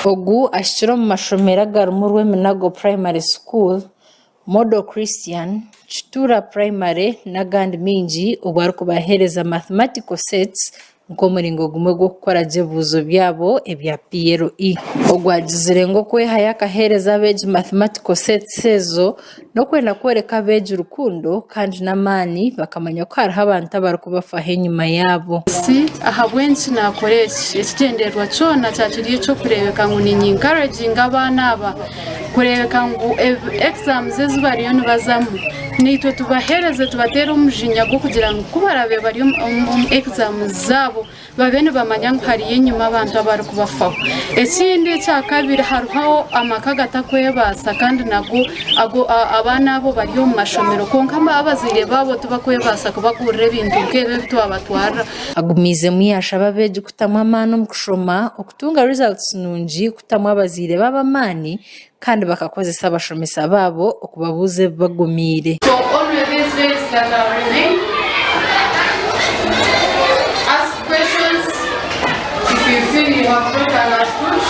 Ogu ahikire omu mashomero agarimu Rweminago Primary School, Model Christian, Kitura Primary n'agandi maingi obwo arikubaheereza Mathematical Sets nk'omuringo gumwe gw'okukora gye ebibuuzo byabo ebya PLE. Ogu agizire ngu okwehayo akaheereza abeegi Mathematical Sets ezo n'okwenda kworeka abeegi rukundo kandi n'amaani bakamanya ku hariho abantu abarikubafaho enyima yaabo. Si ahabw'enki naakora eki? Ekigyendererwa kyona kyakiri eky'okureebeka ngu ninyi encouraginga abaana aba kureebeka ngu exams ezi bariyo nibazamu naitwe tubaheereze tubateere omujinya gw'okugira ngu ku baraabe bari omu exams zaabo babe nibamanya ngu hariyo enyima abantu abarikubafaho. Ekindi ekyakabiri hariho amaka agatakwebaasa kandi nago ago abaana abo bari omu mashomero kwonka abazaire baabo tibakwebaasa kubagurira ebintu nk'ebi ebi twabatwarira. Agumiizemu yaashaba abeegi kutamu amaani omu kushoma, okutunga results nungi, kutamu abazaire baabo amaani kandi bakakozesa abashomesa baabo okubabuuza ebibagumiire. So only these days that are remain, ask questions if you feel you have not understood.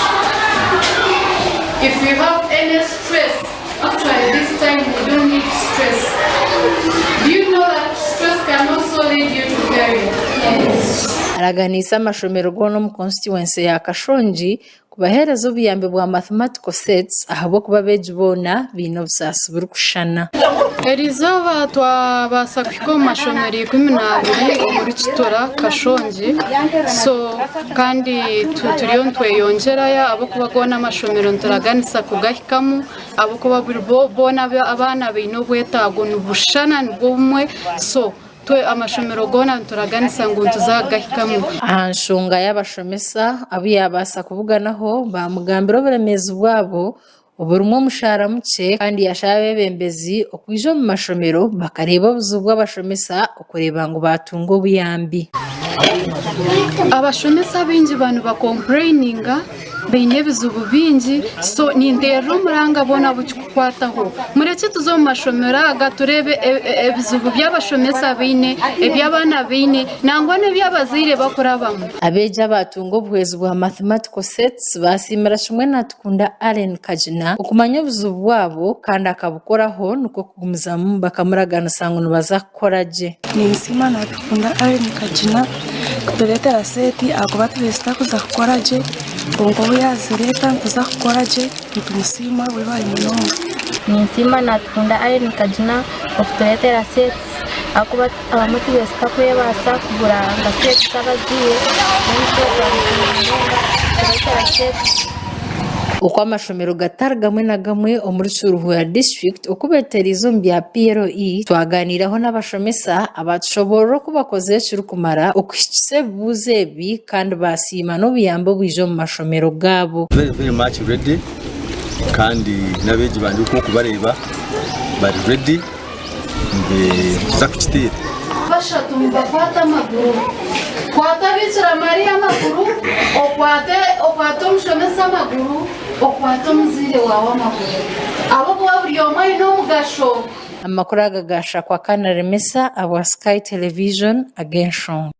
If you have any stress, actually this time we don't need stress. Do you know that stress can also lead you to failure? Yes. Araganiise amashomero goona omu constituency ya Kashongi kubaheereza obuyambi bwa mathematical sets ahabw'okuba abeegi boona baine obusaasi burikushushana. Eriizooba twabaasa kuhika omu mashomero 12 omuri Kitura, Kashongi so kandi turiyo nitweyongyerayo ahabw'okuba goona amashomero nituraganisa kugahikamu ahabw'okuba boona abaana baine obwetaago nibushushana nibwo bumwe so Twe amashomero goona nituraganisa ngu nituza kugahikamu. Aha nshonga y'abashomesa abu yaabaasa kubuganaho baamugambira oburemeezi bwabo oburimu omushaara mukye kandi yaashaba abeebembezi okwija omu mashomero bakareeba obuzibu bw'abashomesa okureeba ngu baatunga obuyambi. Abashomesa abaingi ba nibakompureyininga baine ebizibu bingi so ninteerera omuranga boona abu kikukwataho murekye tuze omu mashomero aga tureebe ebizibu by'abashomesa baine, eby'abaana baine nangwa n'eby'abazaire bakurabamu. Abeegi abaatunga obuhwezi bwa Mathematical Sets baasiimira kimwe Natukunda Allen Kagina okumanya obuzibu bwabo kandi akabukoraho nikwo kugumizamu bakamuraganisa ngu nibaza kukora gye. Ninsiima Natukunda Allen Kagina kutureetera seeti ahakuba tubaire tutakuza kukora gye kwonka obu yaazireeta nituza kukora gye nitumusiima webare munonga. Ninsiima Natukunda Allen Kagina okutureetera seeti ahakuba abamwe tubaire tutakwebaasa kugura nka seeti z'abazaire mbwenu so twamusiima munonga kutureetera seeti. Oku amashomero gatari gamwe na gamwe omuri Kiruhura district oku betereize omu bya PLE, twaganiiraho n'abashomesa abatushoboorora oku bakozire ekirikumara okuhikisa ebibuuzo ebi kandi baasiima n'obuyambi obwija omu mashomero gaabo. Very very much ready kandi n'abeegi bangye oku orikubareeba bari ready nituza kukiteera. Bashatu nibakwata amaguru. Kwata Bikira Mariya amaguru, okwate okwate omushomesa amaguru, okwate omuzaire waawe amaguru. Ahabw'okuba buri omwe aine omugasho. Amakuru aga gaashakwa Kanaremesa abwa Sky Television ag'enshonga.